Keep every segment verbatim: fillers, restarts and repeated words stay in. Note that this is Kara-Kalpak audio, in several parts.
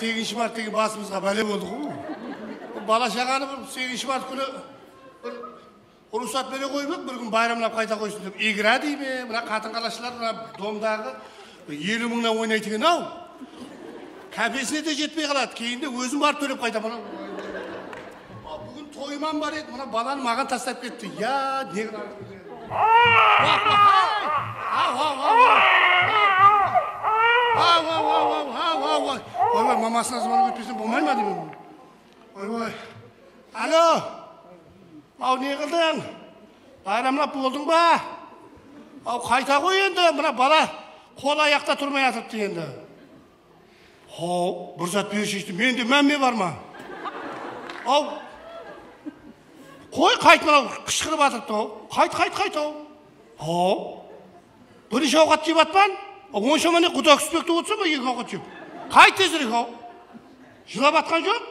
Segizinshi mart degen basımızǵa bále boldı ǵoy. Bala-shaǵanı bir segizinshi mart kúni bir ruxsat bere qoyıp edi, bir kún bayramlap qayta qoysın dep. Igra dey me, mına qatın-qalasshılar mına domdaǵı eliw mıńnan oynaydı eken-aw. Kápesine de jetpey qaladı, keyinde ózim barıp tólep qaytaman-aw. Búgin toyım bar edi, mına balanı maǵan taslap ketti. Ya, ne qılardı? Aw, aw, aw, aw. Aw, aw, aw, aw, aw, aw, aw. Oy, oy, mamasına zıbarıp ótpesem bolmay ma deymen. Oy, oy. Alo. Aw, ne qıldıń? Bayramlap boldıń ba? Aw, qayta ǵoy endi, mına bala qol ayaqta turmay atırıptı endi. Haw, bir zat bershiyshi, mende mámme bar ma? Aw, qoy, qayt, mınaw qıshqırıp atırıptı-aw. Qayt, qayt, qayt-aw. Haw, birinshi awqat jep atpan. Aw, onshama ne quda kúspekte otırsań ba, eki awqat jep? Qayt tezirek-aw. Jılap atqan joq.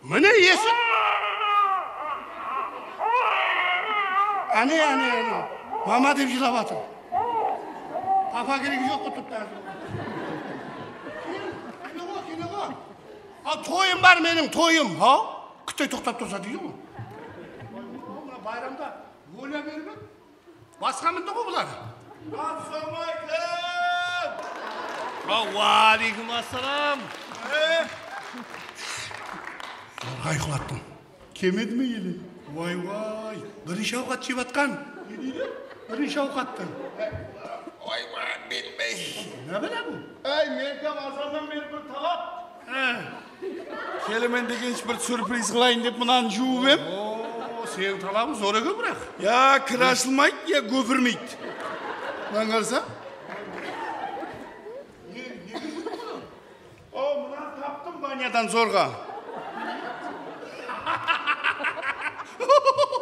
Mine esik. Áne, áne, áne. Mama dep jılap atır. Papa keregi joq qılıp turıptı házir. Kinoǵo, kinoǵo. A, toyım bar meniń, toyım. Ha? Kútte toqtap tursa deydi ǵoy. Mına bayramda volya berip edi. Basqa mindi ǵoy bular. Assalawma aleykum! Wa, wa aleykum assalam! E? Zorǵa uyqılattıń. Kemedi me ele? Way, way, birinshi awqat jep atqan. Ne deydi? Birinshi awqattı. Way, way, bilmey. Ne bala bu? Áy, meniki azannan beri bir talap. Há. Kelemen degenshe bir syurpriz qılayın dep mınanı juwıp em. Oo, seniń talabıń zor eken, biraq. Ya kir ashılmaydı, ya gópirmeydi. Mınań qarasa. Ne, ne, ne, ne? O, mınanı taptım banyadan zorǵa.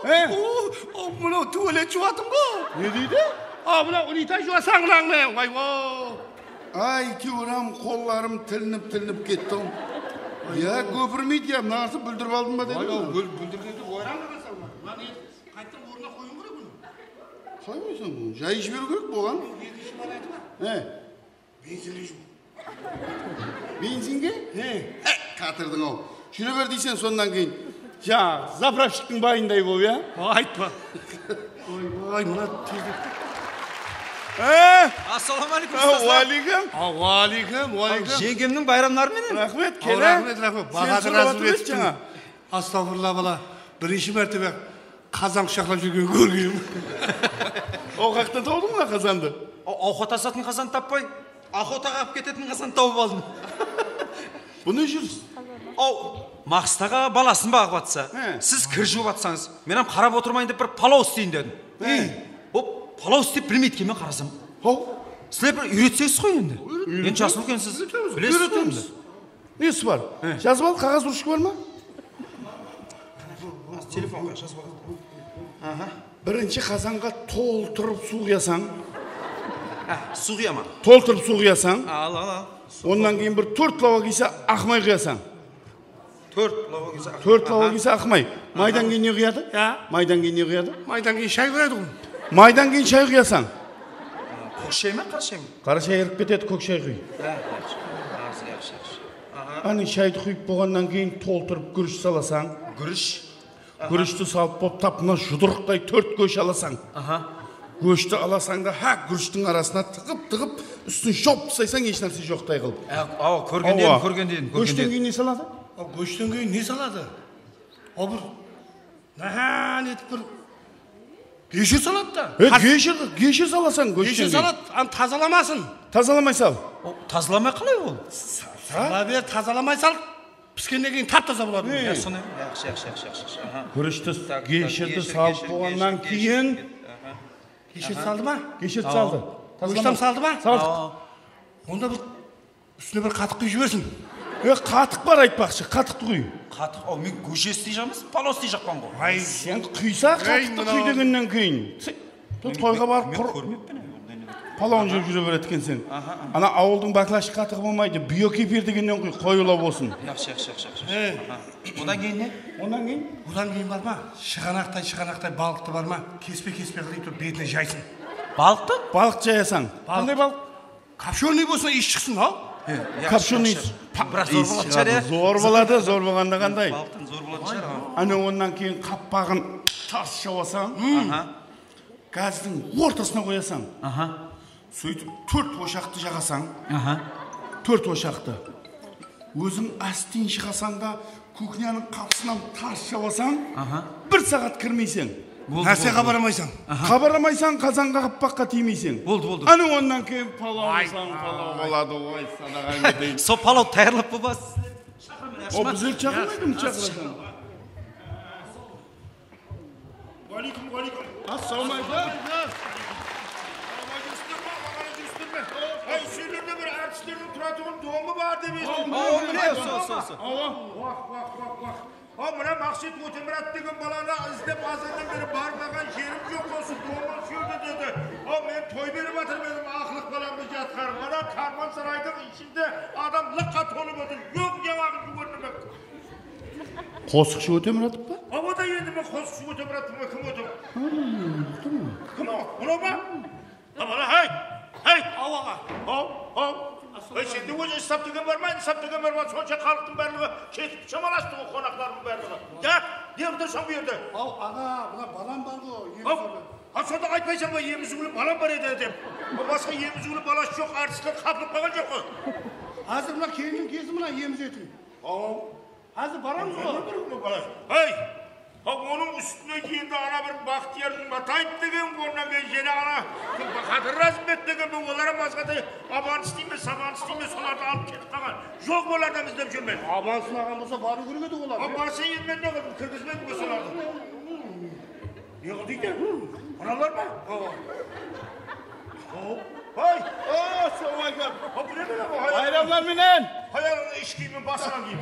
He? O, o, mınaw tualet juwatın ǵo. Ne deydi? A, mınaw unitaz juwasań mınań menen. Way, wow. Ay, kewram, qollarım tilinip-tilinip ketti. Ya, gópirmeydi ya, mınası búldirip aldım ba dedim. Ay, búl-, búldirgende oyran da salma. Mına ne, qayttan ornına qoyıw kerek bunı. Qoymaysań bunı, jayıp jiberiw kerek buǵan. Ekinshi bala aytıp atır. He. Benzinge juwıq. Benzinge? He. He, qatırdıń-aw. Júre ber deyseń sonnan keyin. Jańaǵı zapravshiktiń bayınday bolıp, ya? Aytpa. Oy, oy, mına tezek. E? Assalawma aleykum, ustazlar. Wa aleykum. A, wa aleykum, wa aleykum. Jeńgemniń bayramları menen. Raxmet, kele. Raxmet, raxmet. Bahadır razı etiptiń. Astagfirullah, bala. Birinshi mártebe qazan qushaqlap júrgen kórgenim. Aw, qayaqtan tawdıń mına qazandı? Aw, awqat asatın qazandı tappay, oxotaǵa alıp ketetin qazandı tawıp aldım. Bu ne júris? Aw, Maqsıt aǵa balasın baǵıp atsa, he, siz kir juwıp atsańız, men hám qarap otırmayın dep bir palaw isteyin dedim. He. Ey, o palaw istep bilmeydi eken, men qarasam. Haw. Sizler bir úyretseńiz ǵoy endi. Endi jas úlkensiz. Úyretemiz. Bilesiz ǵoy endi. Nesi bar? He. Jazıp al, qaǵaz ruchka bar ma? Telefonǵa jazıp al. Aha. Birinshi qazanǵa toltırıp suw quyasań. Ha, suw quyaman. Toltırıp suw quyasań. Al, al, al. Onnan keyin bir tórt lawa kiyse aq may quyasań. Tórt lawa kiyse aq may. Tórt lawa kiyse aq may. Maydan keyin ne quyadı? Ya. Maydan keyin ne quyadı? Maydan keyin shay quyadı ǵoy. Maydan keyin shay quyasań. Kók shay ma, qara shay ma? Qara shay irip ketedi, kók shay quy. Ha, yaqshı. Yaqshı, yaqshı, yaqshı. Aha. Áne, shaydı quyıp bolǵannan keyin toltırıp gúrish salasań. Gúrish? Aha. Gúrishti salıp bolıp, tap mına judırıqtay tórt gósh alasań. Aha. Góshti alasań da, há, gúrishtiń arasına tıǵıp-tıǵıp, ústin jawıp taslaysań, hesh nárse joqtay qılıp. Á, awa, kórgen edim, kórgen edim, kórgen edim. Góshten keyin ne saladı? A, góshten keyin ne saladı? A, bir náhán etip bir geshe saladı da. E, geshe, geshe salasań góshten keyin. Geshe saladı, anı tazalamasın. Tazalamay sal. O, tazalamay qalay ol? Sala ber, tazalamay sal. Piskennen keyin tap-taza boladı. Ya, sonday. Yaqshı, yaqshı, yaqshı, yaqshı. Aha. Gúrishti, gesherdi salıp bolǵannan keyin. Gesherdi saldı ma? Gesherdi saldı. Góshti hám saldı ma? Saldı. Onda bir ústine bir qatıq quyıp jibersin. E, qatıq bar aytpaqshı, qatıqtı quy. Qatıq, aw, men góshe isteyjaqpan, palaw isteyjaqpan ǵoy. Ay, sen quysa, qatıqtı quy degennen keyin. Toyǵa barıp qur. Palawın jep júre beredi ekenseń. Aha, aha. Ana awıldıń baklashka qatıǵı bolmaydı, biokefir degennen quy, qoyıwlaw bolsın. Yaqshı, yaqshı, yaqshı, yaqshı. He. Aha. Odan keyin ne? Onnan keyin? Odan keyin bar ma? Shıǵanaqtay, shıǵanaqtay balıqtı bar ma? Kespe-kespe qılıp turıp betine jaysın. Balıqtı? Balıq jayasań. Balıq. Qanday balıq? Kopshennıy bolsa, iyis shıqsın, haw. Kopshonıy. Biraz zor bolǵan shıǵar, ya? Zor boladı, zor bolǵanda qanday? Balıqtan zor bolǵan shıǵar, a. Áne, onnan keyin qappaǵın tars jawasań. Aha. Gazdıń ortasına qoyasań. Aha. Sóytip tórt oshaqtı jaǵasań. Aha. Tórt oshaqtı. Óziń ásten shıǵasań da, kuxnyanıń qapısınan tars jawasań, aha, bir saǵat kirmeyseń. Boldı, boldı. Nárse qabarmaysań. Aha. Qabarmaysań, qazanǵa, qappaqqa tiymeyseń. Boldı, boldı. Áne, onnan keyin palaw alsań, palaw boladı, oy, sadaǵań keteyin. Sol palaw tayarlap bolma. O, bizler shaqırmaydı, shaqırasań. Waleykum, waleykum. Assalawma aleykum. Awa, júristler me? Awa, júristler me? Ay, usı jerlerde bir artistlerdiń turatuǵın domı bar dep esittim. Awa, mine, sol, sol, sol. Awa. Wah, wah, wah, wah. Aw, mına Maqset Ótemurat degen balanı izlep, azannan beri barmaǵan jerim joq, usı domı usı jerde dedi. Aw, men toy berip atırman, aqlıq balamdı jatqarıp. Ana, Karmansaraydıń ishinde adam lıqqa tolıp otır. Joq, jańaǵı juwırınıp. Qosıqshı Ótemuratov pa? Awa da, endi men qosıqshı Ótemuratov pa, kim Ótem-, kim o? Mınaw ma? A, bala, hey! Hey! Awa, aǵa. Aw, aw. Ey, sende ózi insap degen bar ma? Insap degen bar ma? Sonsha xalıqtıń barlıǵı ketip shamalastı ǵoy, qonaqlardıń barlıǵı. Ya, ne qıp tursań bu jerde? Aw, aǵa, mına balam bar ǵoy, emi zúwli. A, sonda aytpaysań ba, emi zúwli balam bar edi dep? Basqa emi zúwli balası joq artistler qapılıp qalǵan joq ǵoy. Házir mına kelinniń kezi mına emizetin. Aw. Házir baramız ǵoy. Hey! Ha, onıń ústine endi ana bir Baxtiyar Jumataev degen, onnan keyin jáne ana kim, Bahadır Razımbek degen be, olar hám azǵantay Abans dey me, Sabans dey me, solardı alıp ketip qalǵan. Joq, olardı hám izlep júrmen. Abansın alǵan bolsa, barıw kerek edi olar. Ha, barsa endi men ne qıldım, kirgizbedim be solardı. Ne qıl deydi? Mınalar ma? Awa. Aw. Hey! Assalawma aleykum. Ha, bu ne bala bu? Hayal. Bayramlar menen! Hayalıńdı ishkiymen, basıńa kiyim.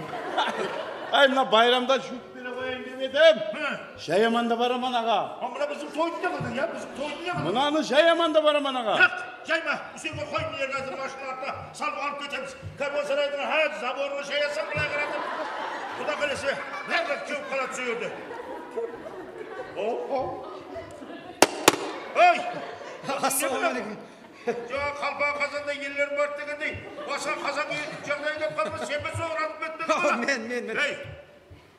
Ay, mına bayramda juwıp bere qoyayın dep edim. Hı. Jayaman da baraman, aǵa. Ha, mına biziń toydı ne qıldıń, ya? Biziń toydı ne qıldıń? Mınanı jayaman da baraman, aǵa. Yaq, jayma. Úsenge qoy, mına jerge házir mashina altına salıp alıp ketemiz. Karvansaraydıń há zaborına jayasań, bılay qaratıp. Quda qálese, bárlik kewip qaladı sol jerde. Aw, aw. Hey! Assalawma aleykum. Joq, qalpaǵı qazanda elleri bar degendey, basqa qazan kiyip jaǵdayı dep qalma, sen be soǵır atıp ketpediń be? Men, men, men. Hey!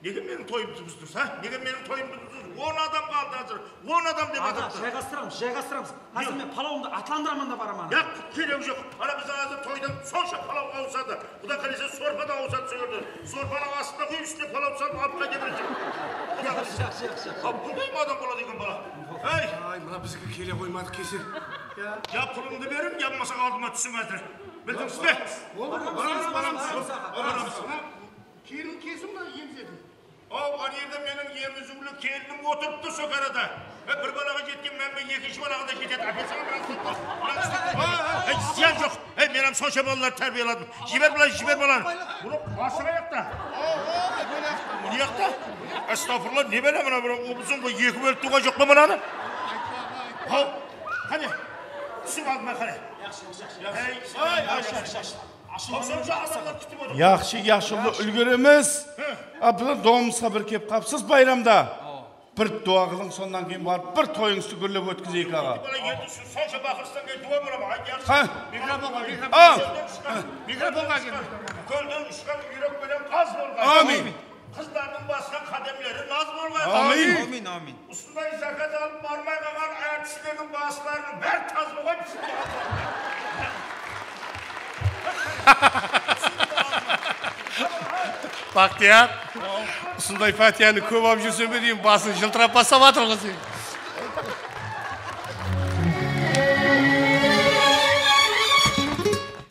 Nege meniń toyımdı buzdıńız, ha? Nege meniń toyımdı buzdıńız? On adam qaldı házir, on adam dep atırıptı. Aǵa, jayǵastıramız, jayǵastıramız. Házir men palawımdı atlandıraman da baraman. Yaq, keregi joq. Ana, biziń házir toydan sonsha palaw awısadı. Quda qálese, sorpa da awısadı sol jerde. Sorpanıń astına quyıp, ústine palaw salıp alıp qayta bereseń. Quda qálese. Jaqsı, jaqsı, jaqsı. Al, bunday ma adam boladı eken, bala? Ey! Ay, mına bizdiki kele qoymadı, keser. Ya pulımdı beriń, ya bolmasa aldıma túsiń házir. Bildińiz be? Boldı, baramız, baramız, baramız. Kelin kesim mına emizedi. Aw, ana jerde meniń emi zúwli kelinim otırıptı, sol arada. E, bir balaǵa jetken mámbe ekinshi balaǵa da jetedi. Ákelsene, biraz da. Ey, zıyan joq. Ey, men hám sonsha balalardı tárbiyaladım. Jiber, bılay jiber balanı. Bunıń bası qayaqta? Mına jaqta? Astagfirullah, ne bala mına, bir uzın qoy, eki bólip tuwǵan joq pa mınanı? Haw, qáne, túsip aldım, qáne. Yaqshı, yaqshı, yaqshı. Ey, ay, yaqshı, yaqshı. Yaqshı, yaqshı, úlgeremiz. A, bizler domımızǵa bir kep qalıpsız bayramda. Bir dua qılıń, sonnan keyin barıp bir toyıńızdı gúllep ótkizeyik, aǵa. Bala, endi sonsha baqırıstan keyin dua bola ma? Ayt, yaqshı. Ha. Mikrofonǵa, mikrofonǵa. Mikrofonǵa kel. Kólden ushqan úyrek penen qaz bolǵay. Amin. Qızlardıń basqa qádemleri naz bolǵay. Amin. Amin, amin. Usınday zakaz alıp barmay qalǵan artistlerdiń baslarınıń bári taz bolǵay. Baxtiyar, usınday fatiyanı kóp alıp júrseń be deymen, basıń jıltırap baslap atır ǵoy seniń.